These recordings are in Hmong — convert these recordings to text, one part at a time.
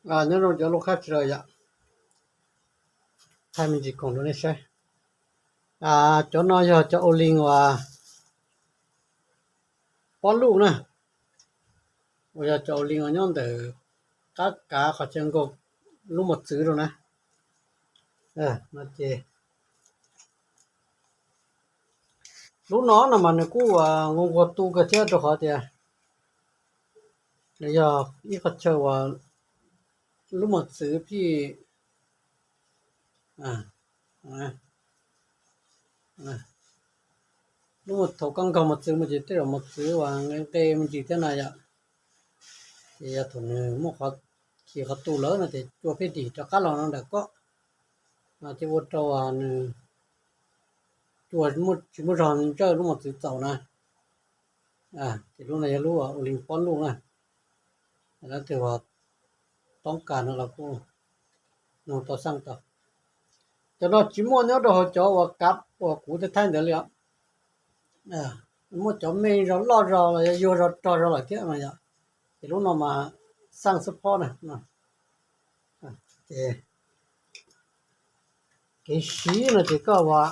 Nyob zoo cov lub qab tsi lawm yom, thaij me ntsis khoom rau nej saib. Cov no yog cov ua li uas pob luj na, uas yog cov ua li uas nyob ntawm qab kav qhov chaw nkaug lub mos txwv rau na. No ces lub no no mas nws kuj nquag nquag tu kawg thiab rau qhov tias nws yog ib qhov chaw uas lub mos txwv phij lub thaum koj nkaug mos txwv mus ces tej zaum mos txwv uas nqe nqe me ntsis thiab na yom. Ces yog thaum nws muaj qhov khi qhov tu lawm no ces cua pheej dim rov qab los no nram koj, no ces ua rau nws cua tsis muaj zog ntsawj lub mos txwv txaus na. Ces lub no yog lub ua li pob luj na, lawv tias uas toob kas no los kuj nug tau xaj tau. Cov no tsis muaj nyob rau hauv cov uas kav uas kuv thaij thaij ntawd li os. Muaj cov me zog loj zog los yog yuag zog rog zog lawm thiab no yom. Ces lub no mas xaj xab phob na. Ces kev siv no ces koj ua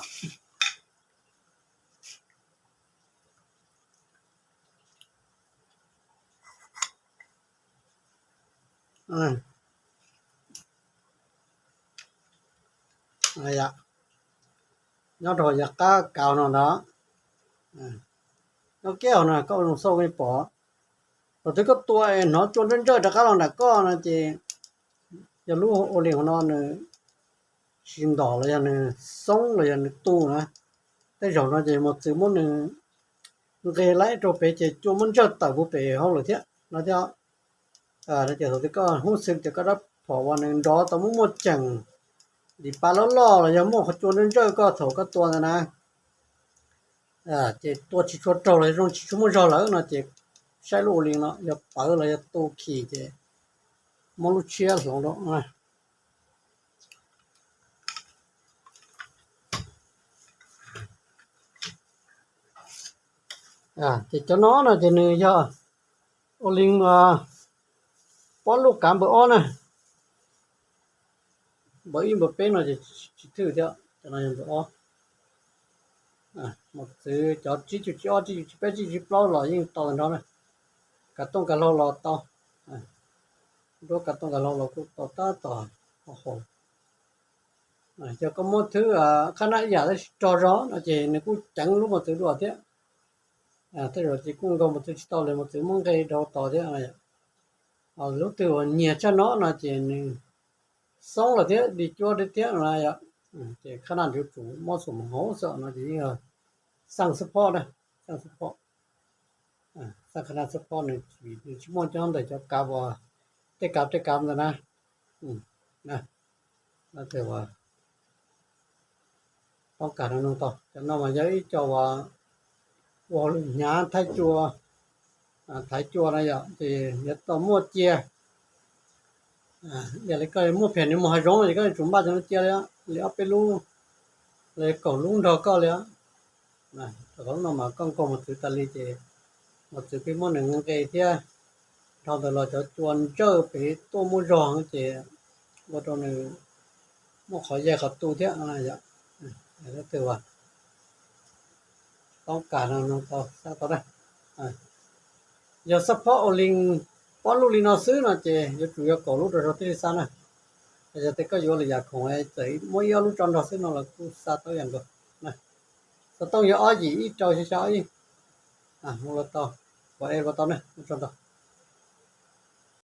nyob rau yav qab kav no ntag. Nyob kiag hauv no koj ua zoo xauj nej pom. Thaum twg koj tua es hnov cua ntsawj ntsawj rov qab los nram koj no ces yog lub ua li hauv no nws tsis ntom los yog nws xoob los yog nws tu na. Tej zaum no ces mos txwv muab nws nqe laib rau pem ces cua muab ntsawj tawm puag pem hauv lawm thiab no thiab. Ces thaum twg koj hnub xwb ces koj rab phom uas nws nrov tau muaj muaj ceem, dim pa loj loj los yog muaj qhov cua ntsawj ntsawj koj thaum koj tua ntawd na, ces tua tsis tshua raug los zoo tsis tshua muaj zog lawm no ces saib lub ua li no yog pawv los yog tu khi ces muab lub tshiab hloov rau. Ces cov no no ces nws yog ua li pob luj kav npawb ob na. Npawb ib npawb peb no ces tsis thwj thiab, cov no yog npawb ob. Mos txwv cov tsib caug tsib ob, tsib caug tsib peb, tsib caug tsib plaub los yeej tau tag nrho na. Kav tooj kav hlau los tau, nruab kav tooj kav hlau los kuj tau tab tom haus. Yog koj muab thwb qhab nab ib yam tab sis rog zog no ces nws kuj ceev lub mos txwv dua thiab. Tej zaum ces kuj nkaug mos txwv tsis tau li, mos txwv muab nqe rau tod thiab. Lub twg uas nyias tshaj no no ces nws xoob lawm thiab dim cua thiab thiab no yom. Ces qhab nab yuav tsum mob xum mus hauv xwb no ces yeej yog xaj xab phob na, xaj xab phob, xaj qhab nab xab phob nws tsis muaj cov ntawm cov kav uas tej kav tej kav ntawd na. Lawv tias uas toob kas no nug tau, cov no mas yog ib co uas ua hauj lwm hnyav thaiv cua, thaiv cua no yom, ces yuav tau muaj cia. Yog li koj muaj phem nws mus hav zoov ces koj yuav tsum npaj cov no cia li, li ob peb lub, li kaum lub nrog koj li. Rau qhov no mas koj nkaug mos txwv tas li ces mos txwv pheej muab nws nqe thiab, dhau ntawd los cov cua ntsawj pem tuaj muaj zog ces ua rau nws muaj qhov yaig qhov tu thiab. Twg uas toob kas no tau, xaj tau na. Yog xab phob ua li pob luj li no xwb no ces yuav tsum yog kaum lub rau zog thiaj li xaj na. Yog tias koj yuav lwm yam khoom txawm muaj ib ob lub tso nrog xwb no los kuj xaj tau ib yam nkaus. Xov tooj yog ob yim ib rau xya xya ob ib. Mus los tau, pom es los tau na, ua tsaug ntau.